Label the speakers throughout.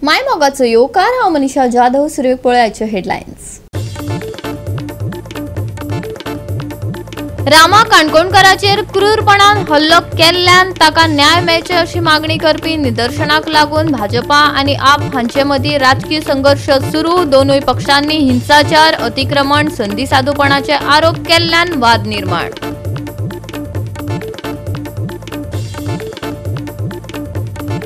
Speaker 1: My मोगाचो येवकार. हांव मनीषा जाधव. सुरवेक पळयाचे हेडलायन्स. रामा काणकोणकाराचेर क्रूरपणान हल्लो केल्ल्यान ताका न्याय मेळचे अशी मागणी करपी निदर्शनाक लागून भाजपा आनी आप हांचे मदीं राजकीय संघर्ष सुरू. दोनूय पक्षांनी हिंसाचार, अतिक्रमण, संदीसाधूपणाचे आरोप केल्ल्यान वाद निर्माण.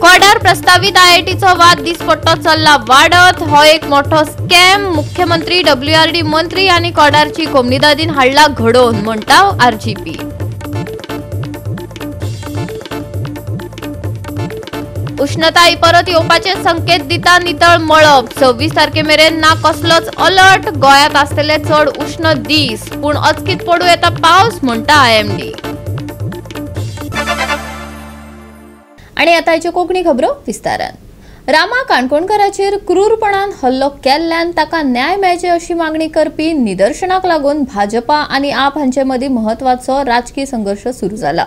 Speaker 1: कोडार प्रस्तावित आयआयटीचो वाद दिसपट्टो चल्ला वाडत. हो एक मोठो स्कॅम. मुख्यमंत्री, डब्ल्यूआरडी मंत्री आनी कोडारची कोमनिदादीन हाडला घडोवन, म्हणटा आरजीपी. उष्णताय परत येवपाचे संकेत दिता नितळ मळब. 26 तारखे मेरेन ना कसलोच अलर्ट. गोंयांत आसतले चड उष्ण दीस, पूण अचकीत पडूं येता पावस, म्हणटा आयएमडी. आणि आता हाच्यो कोंकणी खबरो विस्तारान. रामा काणकोणकाराचेर क्रूरपणान हल्लो केल्ल्यान ताका न्याय मेळचे अशी मागणी करपी निदर्शनाक लागून भाजपा आनी आप हांचे मदीं म्हत्वाचो राजकीय संघर्ष सुरू जाला.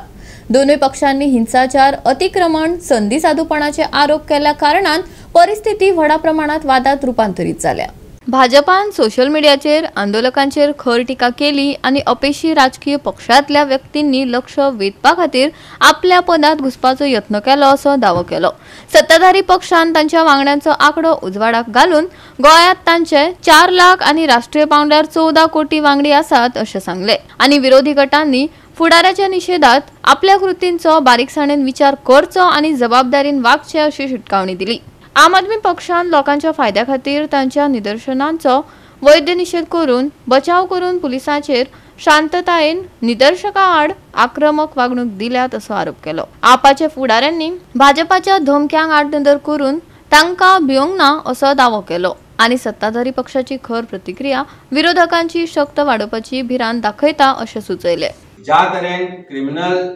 Speaker 1: दोनूय पक्षांनी हिंसाचार, अतिक्रमण, संदीसाधूपणाचे आरोप केल्ल्या कारणान परिस्थिती व्हडा प्रमाणात वादात रुपांतरीत जाल्या. भाजपान सोशल मिडियाचेर आंदोलकांचेर खर टिका केली आनी अपेशी राजकीय पक्षांतल्या व्यक्तींनी लक्ष वेधपा खातीर आपल्या पदांत घुसपाचो यत्न केलो असो दावो केलो. सत्ताधारी पक्षान तांच्या वांगड्यांचो आंकडो उजवाडाक घालून गोंयांत तांचे 4 लाख आनी राष्ट्रीय पांवड्यार 14 कोटी वांगडी आसात अशें सांगलें आनी विरोधी गटांनी फुडाराच्या निशेधात आपल्या कृतींचो बारीकसाणेन विचार करचो आनी जबाबदारीन वागचें अशी शिटकावणी दिली. आम आदमी पक्षान लोकांच्या फायद्या खातीर तांच्या निदर्शनांचो वैद्य निशेध करून बचाव करून पुलिसांचेर शांततायेन निदर्शकां आड आक्रमक वागणूक दिल्यात असो आरोप केलो. आपाच्या फुडाऱ्यांनी भाजपाच्या धमक्यांक आडनदर करून तांकां भिवंक ना असो दावो केलो आनी सत्ताधारी पक्षाची खर प्रतिक्रिया विरोधकांची शक्त वाडोवपाची भिरांत दाखयता अशें सुचयलें.
Speaker 2: ज्या तरेन क्रिमिनल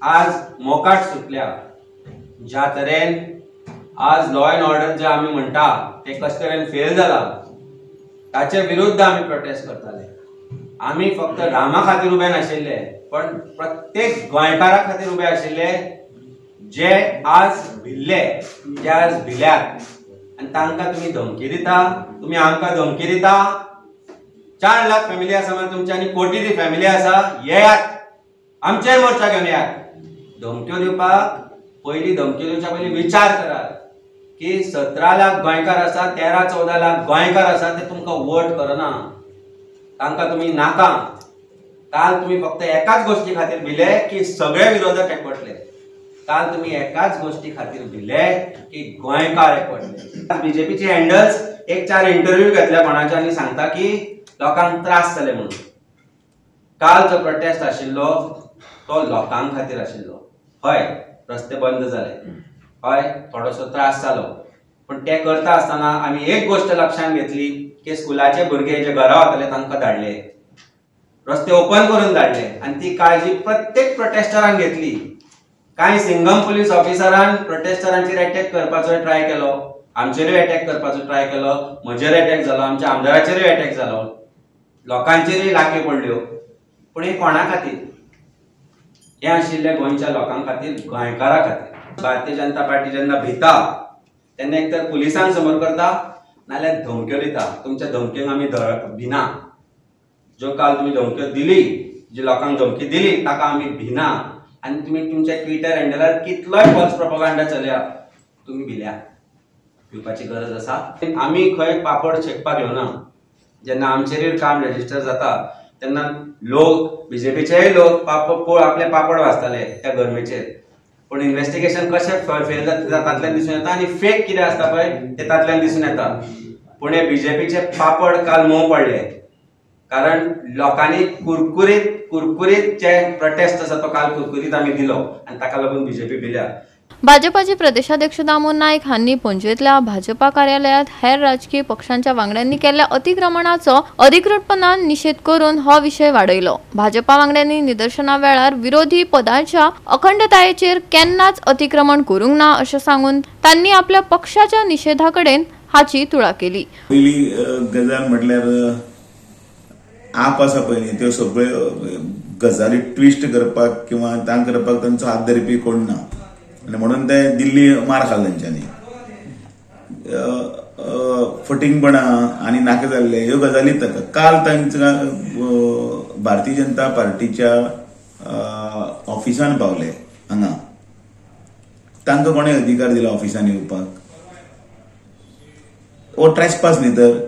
Speaker 2: आज मोकाट सुटल्या, ज्या तरेन आज लॉ एंड ऑर्डर जे आमी म्हणटा ते कशे तरेन फेल जाला, ताचे विरुद्ध आमी प्रोटेस्ट करताले. आमी फक्त रामा खातीर उबे नाशिल्ले, पण प्रत्येक गोंयकारा खातीर उबे आशिल्ले जे आज भिल्ले, जे आज भिल्यात आनी तांकां तुमी धमकी दिता, तुमी आमकां धमकी दिता. 4 लाख फॅमिली आसा म्हणजे तुमची आनी कोटी फॅमिली आसा, येयात आमचेर मोर्चा घेवन येयात. धमक्यो दिवपाक पयलीं, धमक्यो दिवच्या पयलीं विचार करात की 17 लाख गोंयकार आसा, 13-14 लाख गोंयकार आसा, ते तुमकां वोट करना, तांकां तुमी नाका. काल तुमी फक्त एकाच गोष्टी खातीर भिले की सगळे विरोधक एकवटले. काल तुमी एकाच गोष्टी खातीर भिले की गोंयकार एकवटले. बीजेपीचे हँडल्स एक 4 इंटरव्यू घेतल्या कोणाच्या आनी सांगता की लोकांक त्रास जाले म्हणून. काल जो प्रोटेस्ट आशिल्लो तो लोकां खातीर आशिल्लो. हय, रस्ते बंद जाले, हय थोडोसो त्रास जालो, पण ते करता आसतना आमी एक गोष्ट लक्षांत घेतली की स्कुलाचे भुरगे जे घरा वताले तांकां धाडले, रस्ते ओपन करून धाडले आनी ती काळजी प्रत्येक प्रोटेस्टरान घेतली. कांय सिंगम पुलीस ऑफिसरान प्रोटेस्टरांचेर अटॅक करपाचो ट्राय केलो, आमचेरूय अटॅक करपाचो ट्राय केलो, म्हजेर अटॅक जालो, आमच्या आमदाराचेरूय अटॅक जालो, लोकांचेरूय लाखयो पडल्यो. पूण हें कोणा खातीर? हें आशिल्लें गोंयच्या लोकां खातीर, गोंयकारां खातीर. भारतीय जनता पार्टी जेन्ना भिता तेन्ना एक तर पुलिसांक समोर करता नाल्यार धमक्यो दिता. तुमच्या धमक्यांक आमी भिना. ज्यो काल तुमी धमक्यो दिली, जी लोकांक धमकी दिली ताका आमी भिना. आनी तुमी तुमच्या ट्विटर हँडलार कितलोय फॉल्स प्रोपोगांडा चलया, तुमी भिल्या. भिवपाची गरज आसा? आमी खंय पापड शेकपाक येवना. जेन्ना आमचेरूय काम रजिस्टर जाता तेन्ना लोक, बीजेपीचेय लोक आपले पापड वाजताले त्या गरमेचेर. पूण इन्वेस्टिगेशन कशें फेल जाता तातल्यान दिसून येता आनी फेक कितें आसता पळय तें तातल्यान दिसून येता. पूण हे बीजेपीचे पापड काल मोव पडले, कारण लोकांनी कुरकुरीत जे प्रोटेस्ट आसा तो काल कुरकुरीत आमी दिलो आनी ताका लागून बीजेपी भिल्या.
Speaker 1: भाजपाचे प्रदेशाध्यक्ष दामू नायक हांणी पणजेंतल्या भाजपा कार्यालयांत हेर राजकीय पक्षांच्या वांगड्यांनी केल्ल्या अतिक्रमणाचो अधिकृतपणान निशेध करून हो विशय वाडयलो. भाजपा वांगड्यांनी निदर्शना वेळार विरोधी पदांच्या अखंडतायेचेर केन्नाच अतिक्रमण करूंक ना अशें सांगून तांणी आपल्या पक्षाच्या निशेधा कडेन हाची तुळा केली.
Speaker 3: पयली गजाल म्हटल्यार आप आसा पळय त्यो सगळ्यो गजाली ट्विस्ट करपाक किंवा तांक करपाक तांचो हात धरपी कोण ना. आनी म्हणून ते दिल्ली मार खाल तेंच्यांनी. फटींगपणां आनी नाका जाल्ले ह्यो गजाली जाता. काल तांकां भारतीय जनता पार्टीच्या ऑफिसान पावले हांगा, तांकां कोणें अधिकार दिला ऑफिसान येवपाक? हो ट्रेसपास न्ही तर.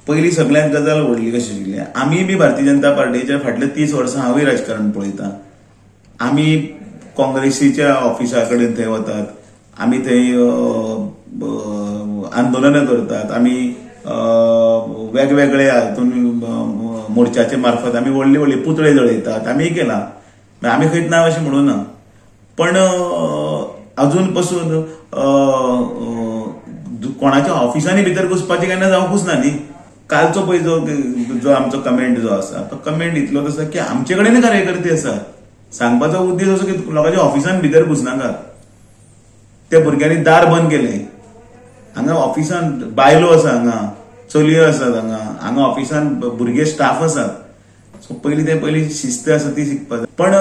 Speaker 3: पयलीं सगळ्यांत गजाल व्हडली कशी आशिल्ली, आमी बी भारतीय जनता पार्टीच्या फाटल्या 30 वर्सां हांवूय राजकारण पळयता. आमी काँग्रेसीच्या ऑफिसा कडेन थंय वतात, आमी थंय आंदोलनां करतात, आमी वेगवेगळे हातून मोर्चाचे मार्फत आमी व्हडले व्हडले पुतळे जळयतात, आमी केला. आमी खंयच ना अशें म्हणूं ना, पण अजून पसून कोणाच्या ऑफिसांनी भितर घुसपाचें केन्ना जावंकूच ना न्ही. कालचो पळय जो आमचो कमेंट जो आसा तो कमेंट इतलोच आसा की आमचे कडेन कार्यकर्ते आसा. सांगपाचो उद्देश असो की लोकांच्या ऑफिसान भितर घुसनाकात. त्या भुरग्यांनी दार बंद केलें. हांगा ऑफिसान बायलो आसा, हांगा चलयो आसात, हांगा हांगा ऑफिसान भुरगे स्टाफ आसात. सो पयलीं ते पयलीं शिस्त आसा ती शिकपाक जाय. पण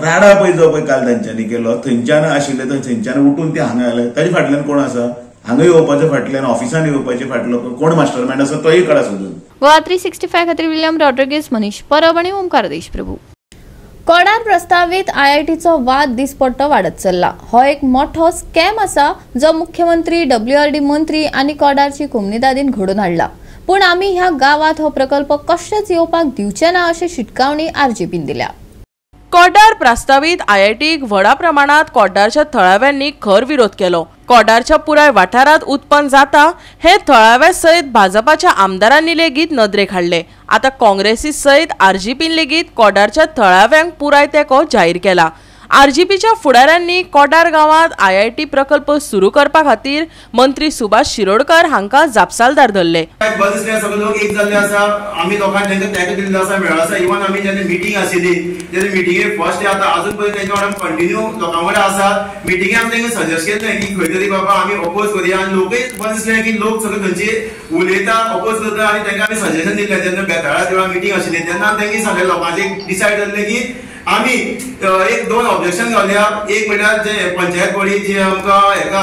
Speaker 3: राडा पळय जो पळय काल तांच्यांनी केलो, थंयच्यान आशिल्ले थंयच्यान उठून ते हांगा आयले, ताजे फाटल्यान कोण आसा? हांगा येवपाच्या फाटल्यान, ऑफिसान येवपाचे फाटलो कोण मास्टरमाइंड आसा तोय काडा सोदून.
Speaker 1: गोवा 365 खातीर विल्यम रॉड्रिगेज, मनीष परब आनी ओमकार देशप्रभू. कोडार प्रस्तावीत आयआयटीचो वाद दिसपट्टो वाडत चल्ला. हो एक मोठो स्कॅम आसा जो मुख्यमंत्री, डब्ल्यूआरडी मंत्री आनी कोडारची कोमनिदादीन घडोवन हाडला. पूण आमी ह्या गांवांत हो प्रकल्प कशेंच येवपाक दिवचे ना अशी शिटकावणी आरजीपीन दिल्या.
Speaker 4: कोडार प्रस्तावीत आयआयटीक व्हडा प्रमाणात कोडारच्या थळाव्यांनी खर विरोध केलो. कोडारच्या पुराय वाठारांत उत्पन्न जाता हे थळाव्या सयत भाजपाच्या आमदारांनी लेगीत नदरेक हाडले. आतां काँग्रेसी सयत आरजीपीन लेगीत कोडारच्या थळाव्यांक पुराय तेंको जाहीर केला. आरजीपीच्या फुडाऱ्यांनी कोडार गांवांत आयआयटी प्रकल्प सुरू करपा खातीर मंत्री सुभाष शिरोडकर हांकां जापसालदार धरले.
Speaker 5: सगळे लोक एक जाल्ले आसा, आमी लोकांक तांकां तेंको दिल्लो आसा, मेळ्ळो आसा. इवन आमी जेन्ना मिटींग आशिल्ली तेन्ना मिटिंगे फर्स्ट आतां अजून पर्यंत तेंच्या वांगडा कंटिन्यू लोकां वांगडा आसा. मिटिंगे आमी तांकां सजेस्ट केल्लें की खंय तरी बाबा आमी अपोज करुया आनी लोकय बरें दिसलें की लोक सगळे थंयचे उलयता, अपोज करता आनी तांकां आमी सजेशन दिल्लें. जेन्ना बेताळा देवळा मिटींग आशिल्ली तेन्ना तांकां सगळे लोकांचे डिसायड जाल्लें की आमी एक दोन ऑब्जेक्शन घालया. एक म्हणल्यार जे पंचायत बॉडी जी आमकां हेका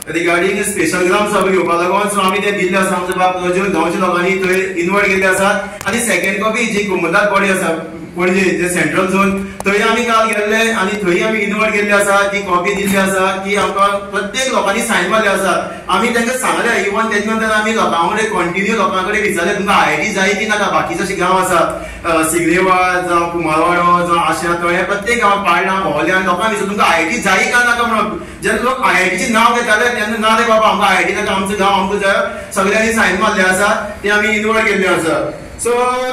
Speaker 5: रिगार्डींग स्पेशल ग्राम सभा घेवपा लागून, सो आमी ते दिल्ले आसा. आमचे बाब गांवच्या लोकांनी थंय इन्वॉल्व केल्ले आसा. आनी सेकंड कॉपी जी कोमदार बॉडी आसा पणजे जे सेंट्रल झोन, थंय आमी काल गेल्ले आनी थंय आमी इन्वॉल्व केल्ले आसा. ती कॉपी दिल्ली आसा की आमकां प्रत्येक लोकांनी सायन मारले आसा. आमी तांकां सांगले, इवन तेजे नंतर आमी लोकां कडेन कंटिन्यू लोकां कडेन विचारले तुमकां आयआयटी जाय की नाका. बाकीचे अशे गांव आसा, सिगरेवाड जावं कुमारवाडो जावं आशा तळें, प्रत्येक गांवांत पाळणा भोंवले आनी लोकांक विचारले तुमकां आयआयटी जाय काय नाका म्हणून. जेन्ना लोक आयआयटीचें नांव घेताले तेन्ना ना रे बाबा आमकां आयआयटी नाका, आमचो गांव आमकां जाय, सगळ्यांनी सायन मारले आसा, ते आमी इन्वॉल्व केल्ले आसा. सो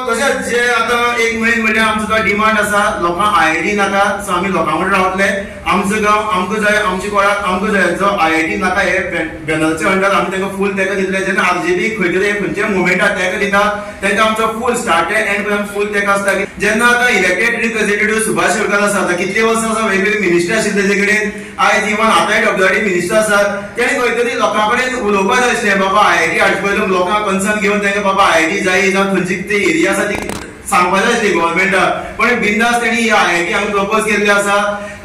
Speaker 5: तशेंच जे आतां एक मेन म्हणल्यार आमचो जो डिमांड आसा, लोकांक आयआयटी नाका, सो आमी लोकां कडेन रावतले. आमचो गांव आमकां जाय, आमची कोणाक आमकां जाय. जो आयआयटी नाका हे बॅनरच्या अंडर आमी तांकां फूल तेंको दितले. जेन्ना आरजीपी खंय तरी खंयच्या मुवमेंटाक तेंको दिता तांकां आमचो फूल स्टार्ट एंड पर्यंत फूल तेंको आसता. जेन्ना आतां इलेक्टेड रिप्रेझेंटेटिव्ह सुभाष शिरोडकर आसा, आतां कितले वर्सां आसा वेगवेगळे मिनिस्टर आशिल्ले तेजे कडेन, आयज इवन आतांय डब्ल्यूआरडी मिनिस्टर आसा, तेणें खंय तरी लोकां कडेन उलोवपाक जाय आशिल्लें बाबा आयआयटी हाडचे पयलीं लोकांक कन्सर्न घेवन तांकां बाबा आयआयटी जाय जावं खंयची ती एरिया आसा ती सांगपाक जाय आशिल्ली गव्हर्मेंटाक. पण बिंदास तेणी ही आयआयटी हांगा प्रपोज केल्ली आसा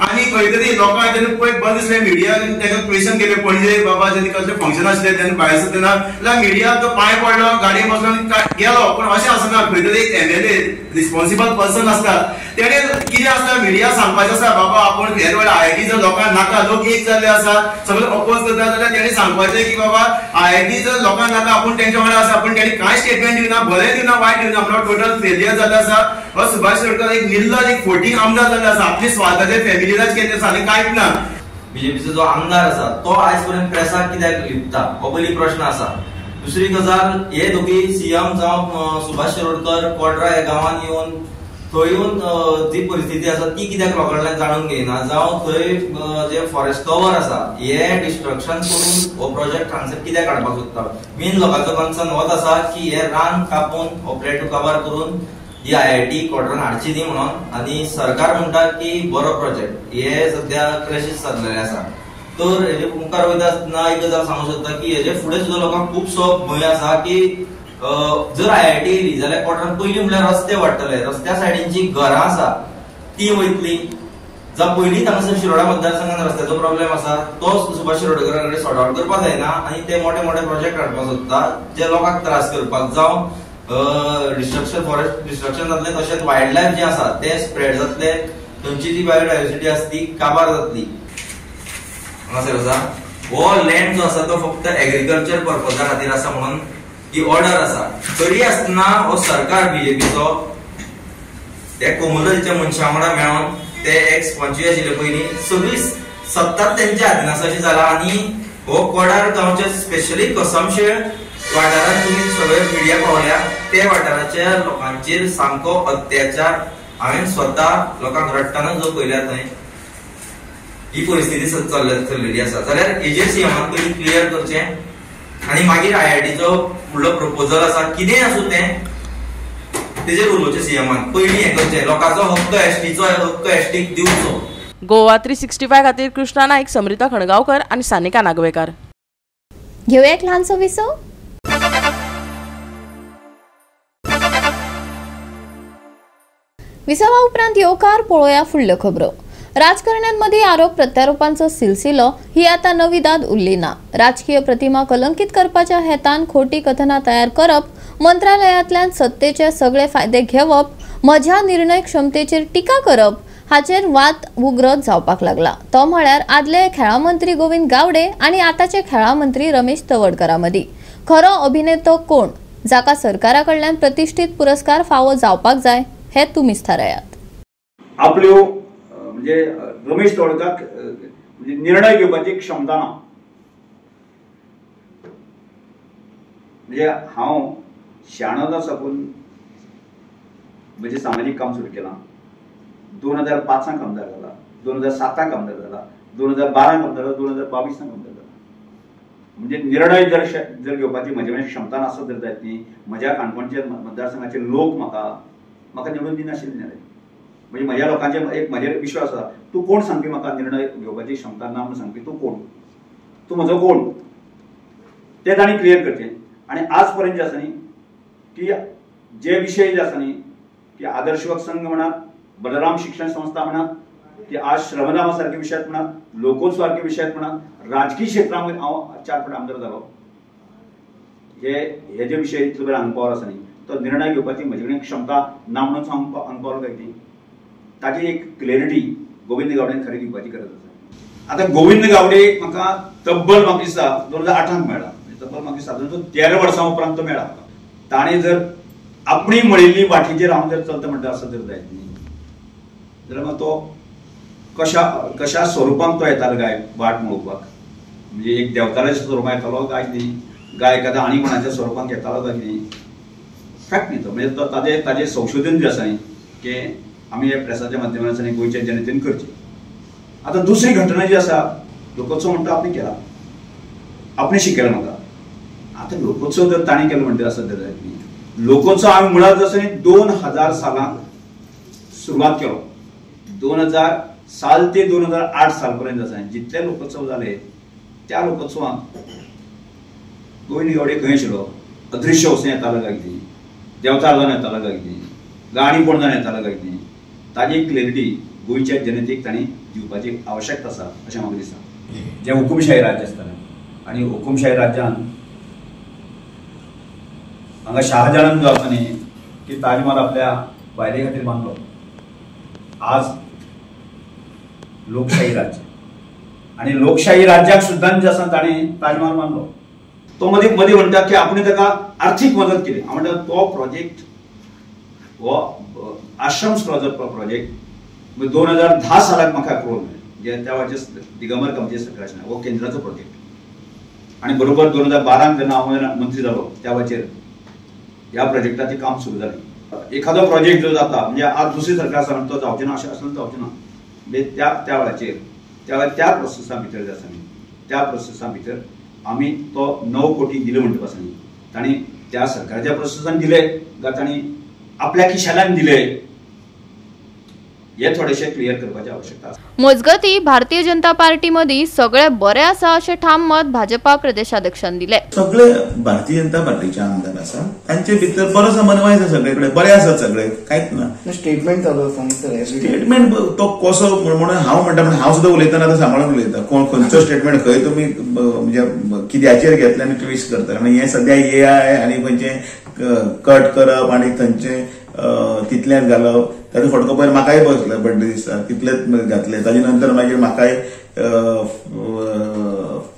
Speaker 5: आनी खंय तरी लोकांक तेन्ना पळय बरें दिसलें. मिडियान तांकां क्वेश्चन केलें पणजे बाबा जेन्ना कसलें फंक्शन आशिल्लें तेन्ना भायर सरता तेन्ना मिडिया तो पांय पडलो, गाडयेन बसलो गेलो. पण अशें आसना, खंय तरी एक एमएलए रिस्पॉन्सिबल पर्सन आसता, तेणें कितें आसता मिडिया सांगपाचें आसता बाबा आपूण हे वेळार आयआयटी जर लोकांक नाका, लोक एक जाल्ले आसा, सगळे अपोज करता जाल्यार तेणें सांगपाचें की बाबा आयआयटी जर लोकांक नाका आपूण तेंच्या वांगडा आसा. पूण तेणें कांय स्टेटमेंट दिवना, बरें दिवना वायट दिवना, म्हणल्यार टोटल फेलियर जाल्लें आसा. हो सुभाष शिरोडकर एक निर्लज एक फोटी आमदार जाल्ले आसा, आपली स्वार्थाचे फॅमिलीलाच केल्ले आसा आनी कांयच ना.
Speaker 6: बीजेपीचो जो आमदार आसा तो आयज पर्यंत प्रेसाक कित्याक लिपता हो पयली प्रश्न आसा. दुसरी गजाल, हे दोगी सीएम जावं सुभाष शिरोडकर कोडरा ह्या गांवांत येवन थंय येवन जी परिस्थिती आसा ती कित्याक लोकां जाणून घेयना, जावं थंय जे फॉरेस्ट कवर आसा हे डिस्ट्रक्शन करून हो प्रोजेक्ट हांगसर कित्याक हाडपाक सोदता. मेन लोकांचो कन्सर्न होच आसा की हे रान कापून हो प्लेटू कवर करून ही आयआयटी कोडरान हाडची न्ही म्हणून, आनी सरकार म्हणटा की बरो प्रोजेक्ट हे सद्या क्लॅशीस जाल्लेले आसा. तर हेजे मुखार वयता आसतना एक गजाल सांगूंक शकता की हेजे फुडें सुद्दां लोकांक खुबसो भंय आसा की जर आयआयटी येयली जाल्यार कोडरान पयलीं म्हणल्यार रस्ते वाडटले, रस्त्या सायडीन जी घरां आसा ती वयतली, जावं पयलीं हांगासर शिरोडा मतदारसंघात रस्त्याचो प्रॉब्लेम आसा तो सुभाष शिरोडकरा कडेन सॉर्ट आवट करपाक जायना आनी ते मोठे मोठे प्रोजेक्ट हाडपाक सोदता जे लोकांक त्रास करपाक जावं डिस्ट्रक्शन, फॉरेस्ट डिस्ट्रक्शन जातलें, तशेंच वायल्ड लायफ जें आसा तें स्प्रेड जातलें, थंयची जी बायोडायवर्सिटी आसा ती काबार जातली. हांगासर आसा हो लँड जो आसा तो फक्त एग्रीकल्चर पर्पजा खातीर आसा म्हणून ही ऑर्डर आसा. तरी आसतना हो सरकार बीजेपीचो ते कोमुनिदादीच्या मनशां वांगडा मेळोन ते एक्स पंचवीस आशिल्ले पयलीं सगळी सत्ता तेंच्या हातीन आसा अशें जाला. आनी हो कोडार गांवच्या स्पेशली कसमशेळ वाठारांत तुमी सगळे मिडिया पावल्या ते वाठाराच्या लोकांचेर सामको अत्याचार हांवें स्वता लोकांक रडटना जो पळयल्या थंय ही परिस्थिती चल्लेली आसा. जाल्यार हेजेर सीएमान पयलीं क्लियर करचें आनी मागीर आयआयटीचो फुडलो प्रपोजल आसा कितेंय आसूं तें तेजेर उलोवचें सीएमान. पयलीं हें करचें, लोकांचो हक्क एसटीचो हक्क एसटीक दिवचो.
Speaker 4: गोवा 365 खातीर कृष्णा नाईक, समृता खणगांवकर आनी सानिका नागवेकर.
Speaker 1: घेवया एक ल्हानसो विसव. विसवा उपरांत येवकार पळोवया फुडल्यो खबरो. राजकारण्यांमध्ये आरोप प्रत्यारोपांचो सिलसिलो ही आता नवीदाद उरली ना. राजकीय प्रतिमा कलंकित करपाच्या हेतान खोटी कथना तयार करप, मंत्रालयांतल्यान सत्तेचे सगळे फायदे घेवप, म्हज्या निर्णय क्षमतेचेर टिका करप हाचेर वाद उग्र जावपाक लागला. तो म्हळ्यार आदले खेळां मंत्री गोविंद गावडे आनी आतांचे खेळां मंत्री रमेश तवडकरा मदीं खरो अभिनेतो कोण, जाका सरकारा कडल्यान प्रतिष्ठित पुरस्कार फावो जावपाक जाय हे तुमीच थारायात.
Speaker 7: आपल्यो म्हणजे रमेश तवडकाक म्हणजे निर्णय घेवपाची क्षमता ना. म्हणजे हांव 96 साकून म्हणजे सामाजीक काम सुरू केलां. 2005 आमदार जाला, 2007 आमदार जाला, 2012 आमदार जाला, 2022 आमदार जाला. म्हणजे निर्णय जर घेवपाची म्हजे कडेन क्षमता नासत जर जायत न्ही, म्हज्या काणकोणचे मतदारसंघाचे लोक म्हाका म्हाका निवडून दिनाशिल्ले. म्हणजे म्हज्या लोकांचे एक म्हजेर विश्वास आसा. तूं कोण सांगपी म्हाका निर्णय घेवपाची क्षमता ना म्हणून सांगपी तूं कोण, तूं म्हजो कोण, तें तांणी क्लियर करचें. आनी आज पर्यंत जे आसा न्ही की जे विशय जे आसा न्ही की आदर्शवक संघ म्हणात, बलराम शिक्षण संस्था म्हणात, की आज श्रमदामा सारखे विशयात म्हणात, लोकोत्सव सारखे विशयात म्हणात, राजकीय क्षेत्रामध्ये हांव 4 फावट आमदार जालो. हे जे विशय इतलो बरें हांगा पावलो आसा न्ही तो निर्णय घेवपाची म्हजे कडेन क्षमता ना म्हणून हांगा पावलो काय ती ताची एक क्लॅरिटी गोविंद गावडेन खरी दिवपाची गरज आसा. आतां गोविंद गावडे म्हाका तब्बल म्हाका दिसता 2008 मेळ्ळा, तब्बल म्हाका दिसता 13 वर्सां उपरांत तो मेळ्ळा म्हाका. ताणें जर आपणी म्हणिल्ली वाटेचेर हांव जर चलता म्हणटा आसत जर जायत न्ही जाल्यार मागीर तो कशा कशा स्वरुपांत तो येतालो काय वाट मेळोवपाक, म्हणजे एक देवताराच्या स्वरुपांत येतालो काय कितें, गाय एखाद्या आनी कोणाच्या स्वरुपांत येतालो काय कितें, फॅक्ट न्ही तो. म्हणजे तो ताजें ताजें संशोधन जें आसा न्ही की आमी हे प्रेसाच्या माध्यमांतल्यान गोंयच्या जनतेन करचें. आतां दुसरी घटना जी आसा, लोकोत्सव म्हणटा आपणें केला, आपणें शिकयला म्हाका. आतां लोकोत्सव जर ताणें केलो म्हणटा आसत जर जायत न्ही, लोकोत्सव हांवें मुळांत आसा न्ही 2000 सालांत सुरवात केलो. 2000 साल ते 2008 साल पर्यंत आसा जितले लोकोत्सव जाले त्या लोकोत्सवांत गोविंद गावडे खंय आशिल्लो, अदृश्य वचून येतालो काय कितें, देवचार जावन येतालो काय कितें, गाणी कोण जावन येतालो काय कितें, ताजी क्लॅरिटी गोंयच्या जनतेक तांणी दिवपाची आवश्यकता आसा अशें म्हाका दिसता. जें हुकुमशाही राज्य आसतालें आनी हुकुमशाही राज्यान हांगा शाहजहान जो आसा न्ही की ताजमहाल आपल्या बायले खातीर बांदलो. आज लोकशाही राज्य आनी लोकशाही राज्याक सुद्दां जे आसा ताणें ताजमहाल बांदलो. तो मदीं मदीं म्हणटा की आपणें ताका आर्थीक मदत केली. हांव म्हणटा तो प्रोजेक्ट हो आश्रम स्कॉलर प्रोजेक्ट 2010 सालाक म्हाका अप्रुवल मेळ्ळें, जे त्या वेळाचें दिगंबर कामतीचें सरकार आशिल्लें, हो केंद्राचो प्रोजेक्ट. आनी बरोबर 2012 जेन्ना हांव मंत्री जालो त्या वेळाचेर ह्या प्रोजेक्टाचें काम सुरू जालें. एखादो प्रोजेक्ट जो जाता म्हणजे आज दुसरी सरकार आसा तो जावचें ना अशें आसलें जावचें ना. म्हणजे त्या त्या वेळाचेर त्या वेळार त्या प्रोसेसा भितर जे आसा न्ही त्या प्रोसेसा भितर आमी तो 9 कोटी दिले म्हणटा आसा न्ही तांणी त्या सरकारच्या प्रोसेसान दिले काय तांणी आपल्या खिशाल्यान दिले हे थोडेशें क्लियर करपाची आवश्यकता आसा.
Speaker 1: मजगती भारतीय जनता पार्टी मदीं सगळे बरे आसा अशें ठाम मत भाजपा प्रदेशाध्यक्षान दिले.
Speaker 3: सगळे भारतीय जनता पार्टीचे आमदार आसा, तांचे भितर बरो समन्वय आसा, सगळे कडेन बरे आसात सगळे, कांयच ना.
Speaker 8: स्टेटमेंट चालू आसा सर,
Speaker 3: स्टेटमेंट तो कसो म्हणून हांव म्हणटा, पण हांव सुद्दां उलयतना आतां सांबाळून उलयता, कोण खंयचो स्टेटमेंट खंय तुमी म्हणजे कित्याचेर घेतले आनी ट्विस्ट करता. आनी हें सद्या एआय आनी खंयचें कट करप आनी थंयचें तितल्यान घालप, ताजो फटको पयर म्हाकाय बसलो बड्डे दिसा तितलेच घातले. ताजे नंतर मागीर म्हाकाय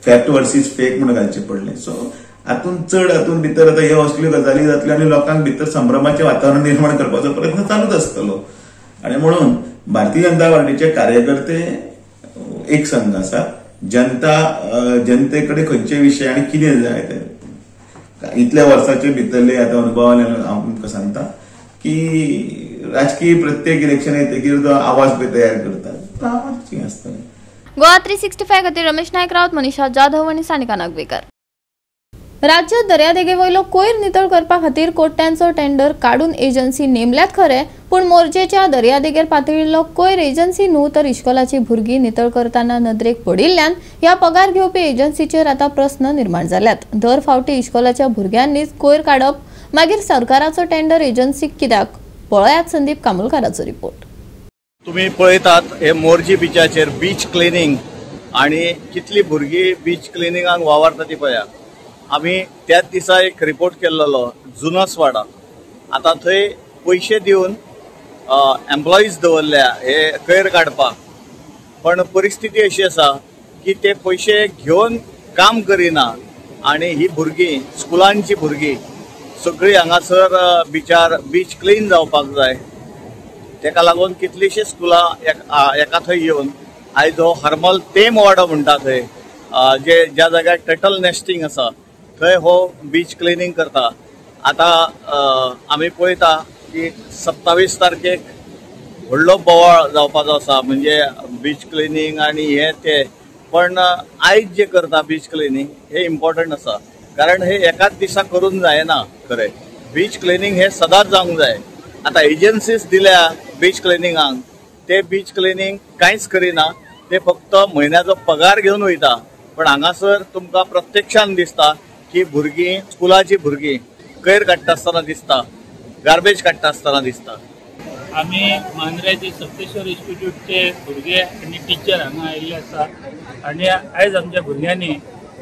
Speaker 3: फॅक्ट वर्सीस फेक म्हणून घालचें पडलें. सो हातून चड हातून भितर आतां ह्यो असल्यो गजाली जातल्यो आनी लोकांक भितर संभ्रमाचें वातावरण निर्माण करपाचो प्रयत्न चालूच आसतलो. आनी म्हणून भारतीय जनता पार्टीचे कार्यकर्ते एक संघ आसा, जनता जनते कडेन खंयचे विशय आनी कितें जाय ते इतल्या वर्साचे भितरले आतां अनुभवान हांव तुमकां सांगता की राजकीय प्रत्येक इलेक्शन येतकीर तो आवाज पळय तयार करता, तो आवाज आसता.
Speaker 1: गोवा 365 खातीर रमेश नायक रावत, मनीषा जाधव आनी सानिका नागवेकर. राज्यात दर्यादेगेवयलो कोयर नितळ करपा खातीर कोट्यांचो टेंडर काडून एजन्सी नेमल्यात खरे, पूण मोरजेच्या दर्यादेगेर पातळिल्लो कोयर एजन्सी न्हू तर इश्कोलाची भुरगीं नितळ करतना नदरेक पडिल्ल्यान ह्या पगार घेवपी एजन्सीचेर आतां प्रस्न निर्माण जाल्यात. दर फावटी इश्कोलाच्या भुरग्यांनीच कोयर काडप, मागीर सरकाराचो टेंडर एजन्सीक कित्याक? पळयात संदीप कामुलकाराचो रिपोर्ट.
Speaker 9: तुम्ही पळयतात हे मोरजी बिचाचेर बीच क्लिनींग आणि कितली भुरगीं बीच क्लिनिंगाक वावरता ती पळया. आमी त्याच दिसा एक रिपोर्ट केल्लो जुनसवाडा, आतां थंय पयशे दिवन एम्प्लॉईज दवरल्या हे कोयर काडपाक, पण परिस्थिती अशी आसा की ते पयशे घेवन काम करिना आनी ही भुरगीं स्कुलांची भुरगीं सगळीं हांगासर बिचार बीच क्लीन जावपाक जाय. तेका लागून कितलींशीं स्कुलां एका थंय येवन आयज हो हरमल तेम वाडो म्हणटा थंय जे ज्या जाग्यार टर्टल नेस्टिंग आसा थंय हो बीच क्लिनींग करता. आतां आमी पळयता की 27 तारखेक व्हडलो बोवाळ जावपाचो आसा, म्हणजे बीच क्लिनींग आनी हे ते, पण आयज जे करता बीच क्लिनींग हे इम्पॉर्टंट आसा, कारण हे एकाच दिसा करून जायना. खरें बीच क्लिनींग हे सदांच जावंक जाय. आतां एजन्सीज दिल्या बीच क्लिनिंगाक, ते बीच क्लिनींग कांयच करिना, ते फक्त म्हयन्याचो पगार घेवन वयता. पण हांगासर तुमकां प्रत्यक्षान दिसता की भुरगीं स्कुलाची भुरगीं कोयर काडटा आसतना दिसता, गार्बेज काडटा आसतना दिसता.
Speaker 10: आमी मांद्र्याचे सप्तेश्वर इन्स्टिट्यूटचे भुरगे आनी टिचर हांगा आयिल्ले आसा आनी आयज आमच्या भुरग्यांनी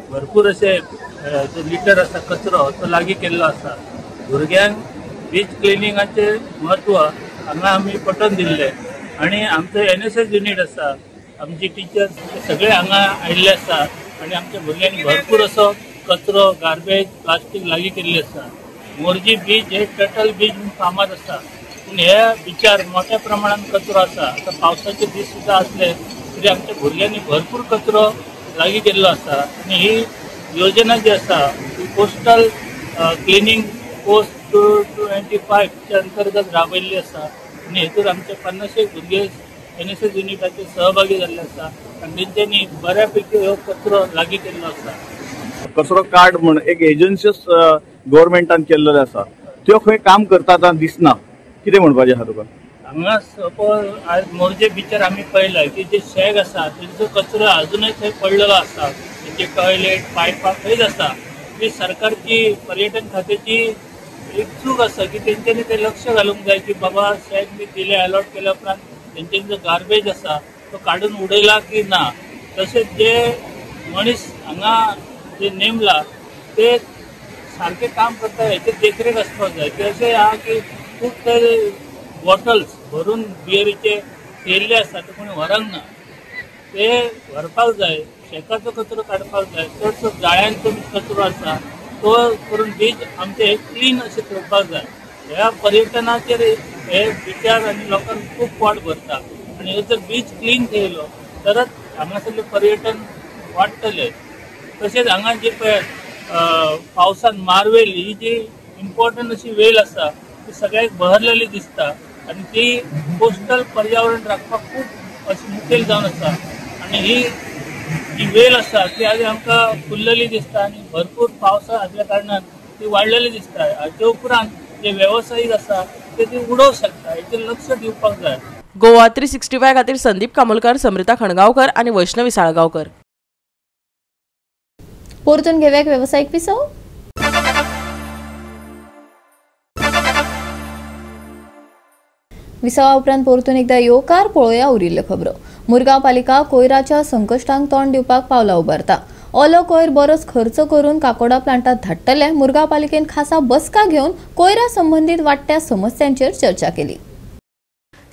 Speaker 10: भरपूर अशे जो लिटर आसा कचरो तो लागीं केल्लो आसा. भुरग्यांक बीच क्लिनिंगाचें म्हत्व हांगा आमी पटोवन दिल्लें आनी आमचो NSS unit आसा, आमची टिचर्स सगळे हांगा आयिल्ले आसा आनी आमच्या भुरग्यांनी भरपूर असो कचरो गार्बेज प्लास्टीक लागीं केल्ली आसा. मोरजी बीच हे टर्टल बीच म्हणून फामाद आसा, पूण ह्या बिचार मोठ्या प्रमाणान कचरो आसा. आतां पावसाचे दीस सुद्दां आसले तरी आमच्या भुरग्यांनी भरपूर कचरो लागीं केल्लो आसा आनी ही योजना जी आसा ती कोस्टल क्लिनींग पोस्ट 225 अंतर्गत राबयल्ली आसा आनी हेतूर आमचे 50 भुरगे NSS युनिटाचे सहभागी जाल्ले आसा आनी तेंच्यांनी बऱ्या पैकी हो कचरो लागीं केल्लो आसा.
Speaker 9: कचरो कार्ड म्हण एक एजन्सीच गव्हर्मेंटान केल्लेले आसा, त्यो खंय काम करता दिसना, कितें म्हणपाचें आसा तुका?
Speaker 10: हांगा सपोज आज मोरजे बिचार आमी पळयलां की जे शॅक आसा तेंचो कचरो अजुनय थंय पडलेलो आसा, तेंचे टॉयलेट पायपां थंयच आसा. ती सरकारची पर्यटन खात्याची एक चूक आसा की तेंच्यांनी ते लक्ष घालूंक जाय की बाबा शॅक बी दिले अलॉट केल्या उपरांत तेंच्यांनी जो गार्बेज आसा तो काडून उडयला की ना. तशेंच जे मनीस हांगा जे नेमला ते सारकें काम करता हेचेर देखरेख आसपाक जाय. की अशें आहा की खूब ते बॉटल्स भरून बियरीचे थेयल्ले आसा ते कोणी व्हरंक ना, ते व्हरपाक जाय. शेकाचो कचरो काडपाक जाय, चडसो जाळ्यांचो कचरो आसा तो करून बीच आमचे हे क्लीन अशें करपाक जाय. ह्या पर्यटनाचेर हे बिचार आनी लोकांक खूब पोट भरता आनी हे जर बीच क्लीन थेयलो तरच हांगासरलें पर्यटन वाडटलें. तशेंच हांगा जी पळय पावसान मारवेल ही जी इम्पॉर्टंट अशी वेल आसा ती सगळ्याक बहरलेली दिसता आनी ती कोस्टल पर्यावरण राखपाक खूब अशी मुखेल जावन आसा आनी ही जी वेल आसा ती आज आमकां फुल्लेली दिसता आनी भरपूर पावसा आसल्या कारणान ती वाडलेली दिसता. हाचे उपरांत जे वेवसायीक आसा ते ती उडोवंक शकता, हेचेर लक्ष दिवपाक जाय.
Speaker 4: गोवा 365 खातीर संदीप कामोलकर, समृता खणगांवकर आनी वैष्णवी साळगांवकर.
Speaker 1: परतून घेवया वेवसायीक विसव. विसवा उपरांत परतून एकदा येवकार पळोवया उरिल्ल्यो खबरो. मुरगांव पालिका कोयराच्या संकश्टांक तोंड दिवपाक पावलां उबारता. ओलो कोयर बरोच खर्च करून काकोडा प्लांटात धाडटले. मुरगांव पालिकेन खासा बसका घेवन कोयरा संबंदीत वाडट्या समस्यांचेर चर्चा केली.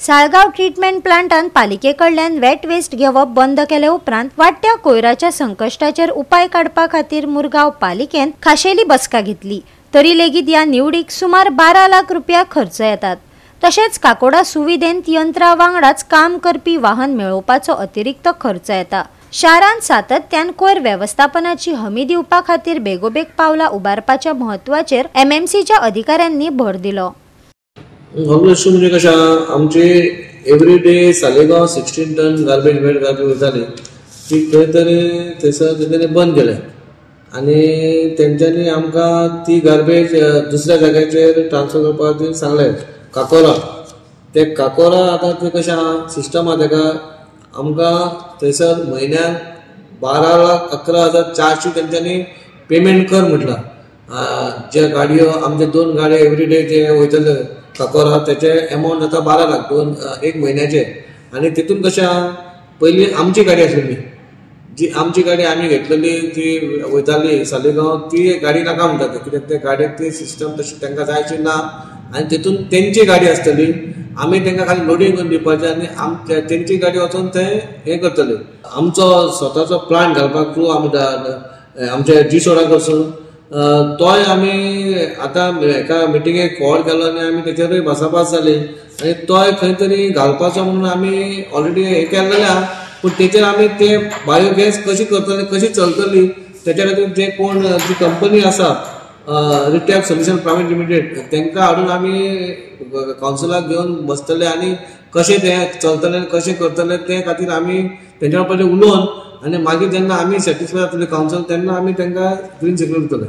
Speaker 8: साळगांव ट्रिटमेंट प्लांटान पालिके कडल्यान वेट वेस्ट घेवप बंद केले उपरांत वाडट्या कोयराच्या संकश्टाचेर उपाय काडपा खातीर मुरगांव पालिकेन खाशेली बसका घेतली. तरी लेगीत ह्या निवडीक सुमार 12 लाख रुपया खर्च येतात. तशेंच काकोडा सुविधेंत यंत्रा वांगडाच काम करपी वाहन मेळोवपाचो अतिरिक्त खर्च येता. शारांत सातत्यान कोयर वेवस्थापनाची हमी दिवपा खातीर बेगोबेग पावलां उबारपाच्या म्हत्वाचेर एमएमसीच्या अधिकाऱ्यांनी भर दिलो.
Speaker 11: इश्यू म्हणजे कशें आमचे every day Saligao 16 ton garbage wet garbage वयताली ती खंय तरी थंयसर तेंच्यांनी बंद केल्या आनी तेंच्यांनी आमकां ती गार्बेज दुसऱ्या जाग्याचेर ट्रान्सफर करपा खातीर सांगलें. काकोरा ते काकोरा आतां ते कशें आहा सिस्टम आहा तेका आमकां थंयसर म्हयन्याक 12,11,400 तेंच्यांनी पेमेंट कर म्हटलां. जे गाडयो आमचे 2 गाडयो एवरी डे जे वयतले काकोरा तेचे एमावंट जाता 12 लाख दोन एक म्हयन्याचे. आनी तितून कशें आहा पयलीं आमची गाडी आसलेली जी आमची गाडी आमी घेतलेली ती वयताली सालिगांव ती गाडी नाका म्हणटा ते कित्याक ते गाडयेक ती सिस्टम तशी तांकां जायची ना आनी तितून तेंची गाडी आसतली आमी तांकां खाली लोडींग करून दिवपाचें आनी तेंची गाडी वचून थंय हें करतले. आमचो स्वताचो प्लांट घालपाक थ्रू आमी आमच्या जी सोडा कडसून तोय आमी आतां एका मिटिंगेक कॉल केलो आनी आमी तेचेरूय भासाभास जाली आनी तोय खंय तरी घालपाचो म्हणून आमी ऑलरेडी हें केल्लें आहा. पूण तेचेर आमी ते बायोगॅस कशी करतले कशी चलतली तेच्या खातीर जे कोण जी कंपनी आसा रिटॅप सोल्युशन प्रायवेट लिमिटेड तांकां हाडून आमी कावन्सिलाक घेवन बसतले आनी कशें तें चलतलें कशें करतले ते खातीर आमी तेंच्या पयलीं उलोवन आनी मागीर जेन्ना आमी सॅटिस्फाय जातले कावन्सिल तेन्ना आमी तांकां ग्रीन सिग्नल दितले.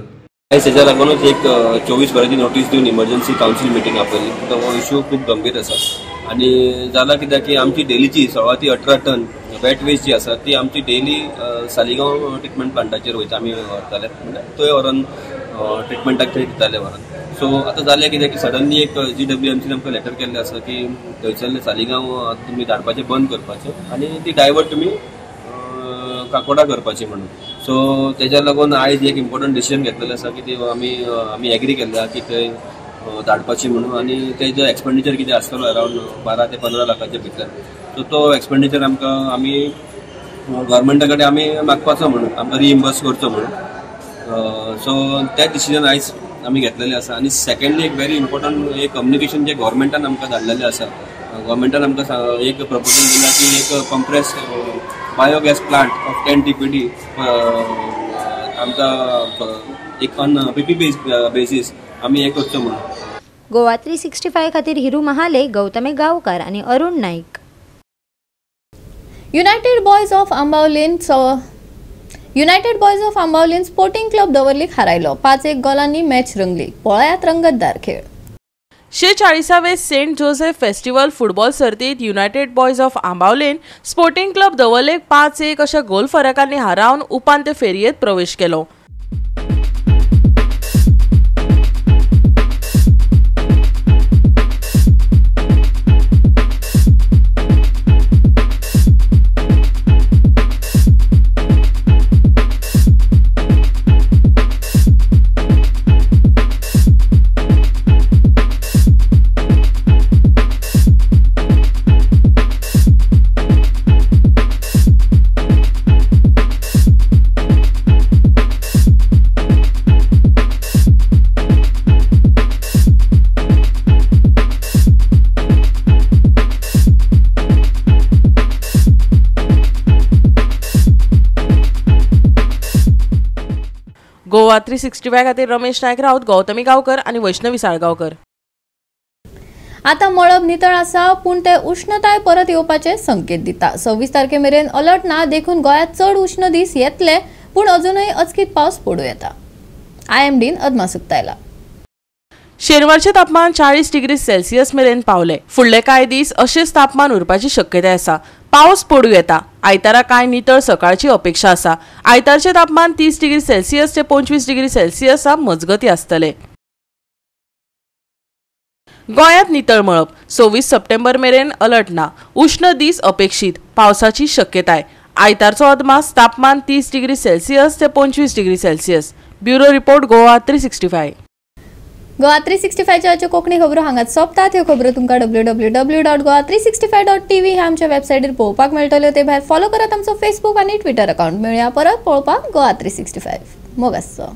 Speaker 12: आयज तेज्या लागूनच एक 24 वरांची नोटीस दिवन इमर्जन्सी कावन्सील मिटींग आपयली. हो इशू खूब गंभीर आसा आनी जाला कित्याक की आमची डेलीची 16 ते 18 टन वेट वेस्ट जी आसा ती आमची डेली सालिगांव ट्रिटमेंट प्लांटाचेर वयता आमी व्हरताले म्हणल्यार थंय व्हरोन ट्रिटमेंटाक थंय दिताले व्हरोन. सो आतां जालें कितें की सडनली एक GWMC आमकां लेटर केल्लें आसा की थंयसरलें सालिगांव तुमी धाडपाचें बंद करपाचें आनी ती डायवर्ट तुमी काकोडा करपाची म्हणून. सो तेज्या लागून आयज एक इम्पॉर्टंट डिसिजन घेतलेलें आसा की ती आमी एग्री केल्लें आहा की थंय धाडपाची म्हणून आनी तेजो एक्सपेंडिचर कितें आसतलो अरावंड 12 ते 15 लाखाच्या भितर सो तो एक्सपेंडिचर आमकां आमी गव्हर्मेंटा कडेन आमी मागपाचो म्हणून आमकां रिइम्बर्स करचो म्हणून. सो ते डिसिजन आयज आमी घेतलेलें आसा. आनी सेकंडली एक व्हेरी इम्पॉर्टंट एक कम्युनिकेशन जें गव्हर्मेंटान आमकां धाडलेलें आसा. गव्हर्मेंटान आमकां एक प्रपोजल दिलां की एक compress biogas plant of 10 TPD आमकां एक ऑन पीपीपी बेसीस आमी हें करचो म्हणून.
Speaker 8: गोवा 365 खातीर हिरू महाले, गौतमी गांवकार आनी Arun Naik.
Speaker 1: United Boys of Ambaulim sporting club दवर्लीक हारायलो. 5-1 गोलांनी मॅच रंगली. पळयात रंगतदार खेळ.
Speaker 4: 46वे सेंट जोसेफ फेस्टिवल फुटबॉल सर्तीत United Boys of Ambaulim sporting club दवर्लेक 5-1 अशा गोल फरकांनी हारावन उपांत्य फेरयेत प्रवेश केलो. गोवा 365 खातीर रमेश नायक राऊत, गौतमी गांवकर आनी वैष्णवी साळगांवकर.
Speaker 1: आता मळब नितळ आसा पूण ते उष्णताय परत येवपाचे संकेत दिता. 26 तारखे मेरेन अलर्ट ना देखून गोंयांत चड उष्ण दीस येतले पूण अजूनय अचकीत पावस पडूं येता. IMDन अदमास उक्तायला.
Speaker 4: शेनवारचें तापमान 40 डिग्री सेल्सियस मेरेन पावले. फुडले कांय दीस अशेंच तापमान उरपाची शक्यताय आसा. पावस पडूं येता. आयतारा कांय नितळ सकाळची अपेक्षा आसा. आयतारचें तापमान 30 डिग्री सेल्सियस ते 25 डिग्री सेल्सियसा मजगती आसतलें. गोंयांत नितळ मळब. 26 सप्टेंबर मेरेन अलर्ट ना. उश्ण दीस अपेक्षीत. पावसाची शक्यताय. आयतारचो अदमास तापमान 30 डिग्री सेल्सियस ते 25 degree Celsius. Bureau report, Goa 365.
Speaker 1: Goa 365 च्यो कोंकणी खबरो हांगाच सोंपतात. ह्यो खबरो तुमकां www.goa365.tv ह्या आमच्या वेबसायटीर पळोवपाक मेळटल्यो. ते भायर फॉलो करात आमचो फेसबूक आनी ट्विटर अकाउंट. मेळया परत पळोवपाक गोवा 365. मोग आसचो.